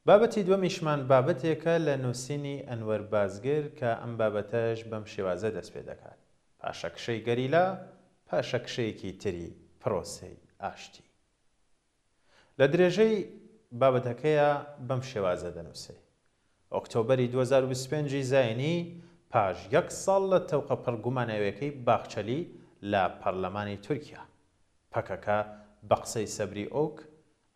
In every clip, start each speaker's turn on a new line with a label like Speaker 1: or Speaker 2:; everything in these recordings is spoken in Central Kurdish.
Speaker 1: بابەتی دووەمیشمان بابەتێکە لە نووسینی ئەنوەر بازگر کە ئەم بابەتەش بەم شێوازە دەست پێ دەکات، پاشەکشەی گەریلا پاشەکشەیەکی تری پرۆسەی ئاشتی. لە درێژەی بابەتەکەیا بەم شێوازە دەنووسێ، ئۆکتۆبەری 2025 ی زاینی، پاش یەک ساڵ لە تەوقە پڕگوماناویەکەی باخچەلی لە پەرلەمانی تورکیا، پەکەکە بە قسەی سەبری ئۆک،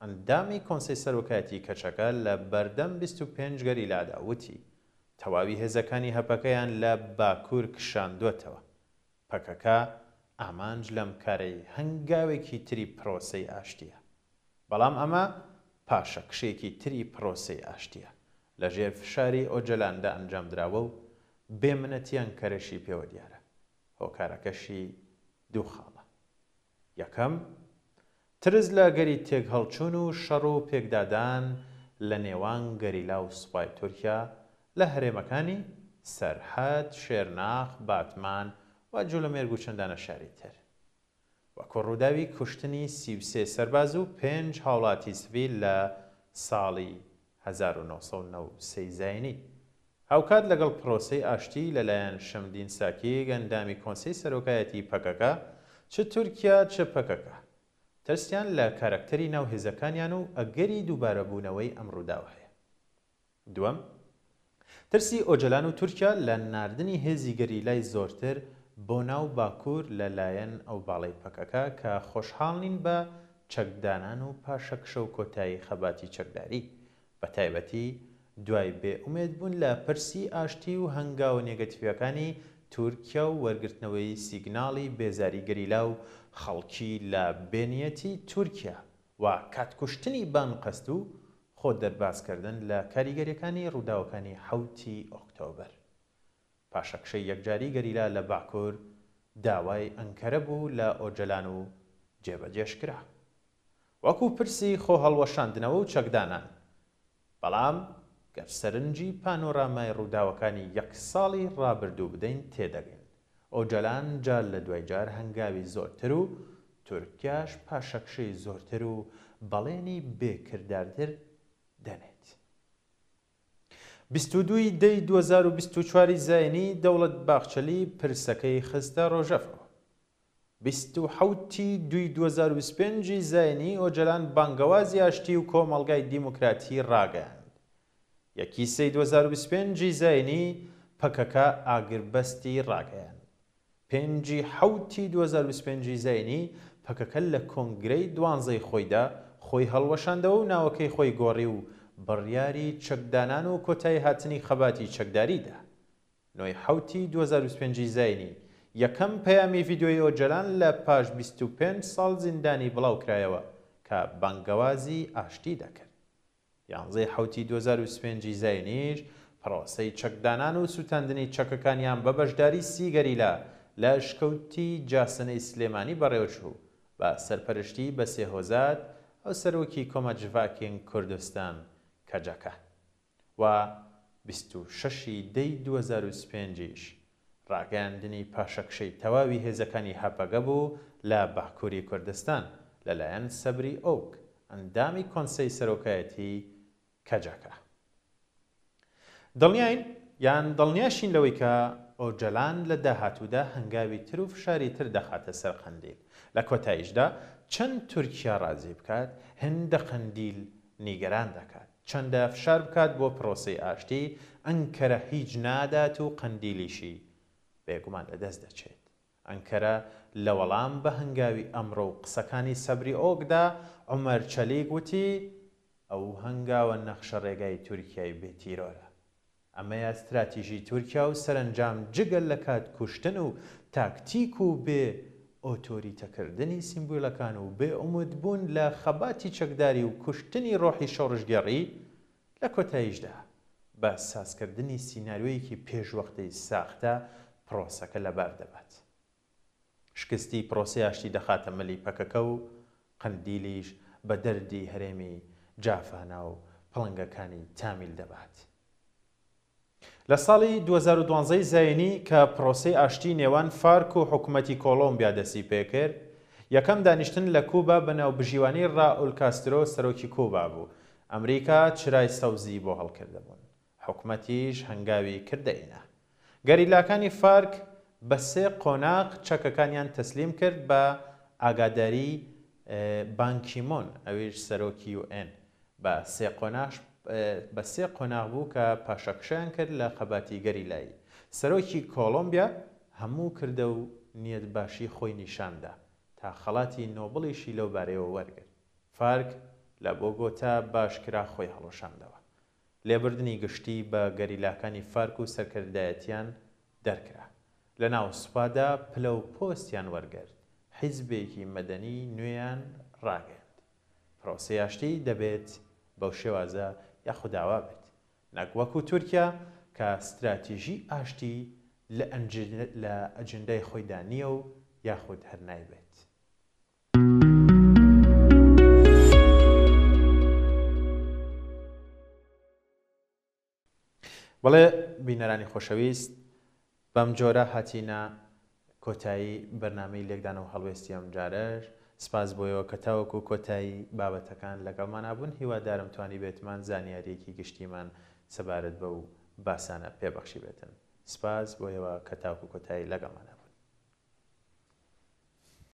Speaker 1: ئەندامی کۆنسەی سەرۆکایەتی کەچەکە لە بەردەم 25 گەریلادا وتی، تەواوی هێزەکانی هەپەکەیان لە باکور کشاندوەتەوە. پەکەکە ئامانج لەم کارەی هەنگاوێکی تری پرۆسەی ئاشتییە. بەڵام ئەمە پاشەکشێکی تری پرۆسەی ئاشتییە لە ژێر فشاری ئۆجەلاندا ئەنجامدراوە و بێ منەتی ئەنکەرەشی پێوە دیارە. هۆکارەکەشی دوو خاڵە. یەکەم، ترس لە ئەگەری تێکهەڵچوون و شەڕ و پێکدادان لە نێوان گەریلا و سوپای تورکیا لە هەرێمەکانی، سەرحەد، شێرناخ، باتمان و جولەمێرگ و چەندانە شاری تر. وەکو ڕووداوی کوشتنی 33 سەرباز و پێنج هاوڵاتی سڤیل لە ساڵی 1993 زاینی. هاوکات لەگەڵ پرۆسەی ئاشتی لەلایەن شەمدین ساکیگ ئەندامی کۆنسەی سەرۆکایەتی پەکەکە، چ تورکیا چ پەکەکە ترسیان لە کارەکتەری ناو هێزەکانیان و ئەگەری دووبارەبوونەوەی ئەم ڕووداوە هەیە. دووەم، ترسی ئۆجەلان و تورکیا لە ناردنی هێزی گەریلای زۆرتر بۆ ناو باکوور لە لایەن ئەو باڵەی پەکەکە کە خۆشحاڵ نین بە چەکدانان و پاشەکشە و کۆتایی خەباتی چەکداری بەتایبەتی دوای بێ ئومێد بوون لە پرسی ئاشتی و هەنگاوە نێگەتیڤەکانی تورکیا و وەرگرتنەوەی سیگناڵی بێزاری گەریلا و خەڵکی لە بێ نیەتی تورکیا و کاتکوشتنی بەئەنقەست و خۆ دەربازکردن لە کاریگەریەکانی ڕووداوەکانی حەوتی ئۆکتۆبەر. پاشەکشەی یەکجاری گەریلا لە باکور داوای ئەنکەرە بوو لە ئۆجەلان و جێبەجێش کرا. وەکو پرسی خۆهەڵوەشاندنەوە و چەکدانان. بەڵام گەر سەرنجی پانۆرامای ڕووداوەکانی یەک ساڵی ڕابردوو بدەین تێدەگەین ئۆجەلان جار لە دوای جار هەنگاوی زۆرتر و تورکیاش پاشەکشەی زۆرتر و بەڵێنی بێ کردارتر دەنێت. 22 ی دەی 2024 ی زاینی دەوڵەت باخچەلی پرسەکەی خستە ڕۆژەڤەوە. 27 ی دووی 2025 ی زاینی ئۆجەلان بانگەوازی ئاشتی و کۆمەڵگای دیموکراتی ڕاگەیاند. یەکی سێی 2025 ی زاینی پەکەکە ئاگربەستی ڕاگەیاند. پێنجی حەوتی 2025 ی زاینی پەکەکە لە کۆنگرەی دوانزەی خۆیدا خۆی هەڵوەشاندەوە و ناوەکەی خۆی گۆڕی و بڕیاری چەکدانان و کۆتاییهاتنی خەباتی چەکداری دا. نۆی حەوتی 2025 ی زاینی، یەکەم پەیامی ڤیدیۆیی ئۆجەلان لە پاش 25 ساڵ زیندانی بڵاوکرایەوە کە بانگەوازی ئاشتی دەکرد. یانزەی حەوتی 2025 ی زاینیش پرۆسەی چەکدانان و سوتاندنی چەکەکانیان بە بەشداری سی گەریلا لە ئەشکەوتی جاسەنەی سلێمانی بەڕێوەچوو بە سەرپەرشتی بەسێ هۆزات هاوسەرۆکی کۆما جڤاکێن کوردستان، کەجەکە. و 26 ی دەی 2025 یش ڕاگەیاندنی پاشەکشەی تەواوی هێزەکانی هەپەگە بوو لە باکووری کوردستان لەلایەن سەبری ئۆک ئەندامی کۆنسەی سەرۆکایەتی کەجەکە. دڵنیاین یان دڵنیاشین لەوەی کە ئۆجەلان لە داهاتوودا هەنگاوی تر و فشاری تر دەخاتە سەر قەندیل، لە کۆتاییشدا چەند تورکیا ڕازی بکات هێندە قەندیل نیگەران دەکات، چەندە فشار بکات بۆ پرۆسەی ئاشتی، ئەنکەرە هیچ نادات و قەندیلیشی بێگومان لەدەست دەچێت. ئەنکەرە لە وەڵام بە هەنگاوی ئەمڕۆ و قسەکانی سەبری ئۆکدا، عومەر چەلیک وتی، ئەو هەنگاوە نەخشەڕێگای تورکیای بێ تیرۆرە. ئەمەیە ستراتیژی تورکیا و سەرەنجام جگە لە کات کوشتن و تاکتیک و بێ ئۆتۆریتەکردنی سیمبولەکان و بێ ئومێدبوون لە خەباتی چەکداری و کوشتنی ڕۆحی شۆڕشگێڕی، لە کۆتاییشدا بە سازکردنی سیناریۆیەکی پێشوەختەی ساختە پرۆسەکە لەبار دەبات. شکستی پرۆسەی ئاشتی دەخاتە ملی پەکەکە و قەندیلیش بە دەردی هەرێمی جافانا و پڵنگەکانی تامیل دەبات. لە ساڵی 2012 ی زایینی کە پرۆسەی ئاشتی نێوان فارک و حکومەتی کۆڵۆمبیا دەستی پێکرد، یەکەم دانیشتن لە کوبا بە ناوبژیوانی رائول کاسترۆ سەرۆکی کوبا بوو. ئەمریکا چرای سەوزی بۆ هەڵکردبوون. حکومەتیش هەنگاوی کردەیی نا. گەریلاکانی فارک بە سێ قۆناغ چەکەکانیان تەسلیم کرد بە ئاگاداری بان کیمۆن ئەویش سەرۆکی یو ئێن. بە سێ قۆناغ بە سێ قۆناغ بوو کە پاشەکشەیان کرد لە خەباتی گەریلایی. سەرۆکی کۆڵۆمبیا هەموو کردە و نیەت باشی خۆی نیشان دا تا خەڵاتی نۆبڵیشی لەو بارەیەوە وەرگرت. فارک لە بۆگۆتا باشکرا خۆی هەڵوەشاندەوە. لێبردنی گشتی بە گەریلاکانی فارک و سەرکردایەتیان دەرکرا. لە ناو سوپادا پلە و پۆستیان وەرگرت. حیزبێکی مەدەنی نوێیان ڕاگەیاند. پرۆسەی ئاشتی دەبێت بەو شێوازە یاخود ئاوا بێت. نەک وەکو تورکیا کە ستراتیژی ئاشتی لە ئەجندای خۆیدا نییە و یاخود هەر نایبێت. بەڵێ بینەرانی خۆشەویست بەم جۆرە هاتینە کۆتایی بەرنامەی لێکدانەوە هەڵوێستی ئەم جارەش سپاس بۆیەوە کە تاوەکو کۆتایی بابەتەکان لەگەڵمانا بوون هیوادارم توانی بێتمان زانیاریەکی گشتیمان سەبارەت بەو باسانە پێبەخشی بێتن سپاس بۆیەوە کە تاوکو کۆتایی لەگەڵمانا بوون.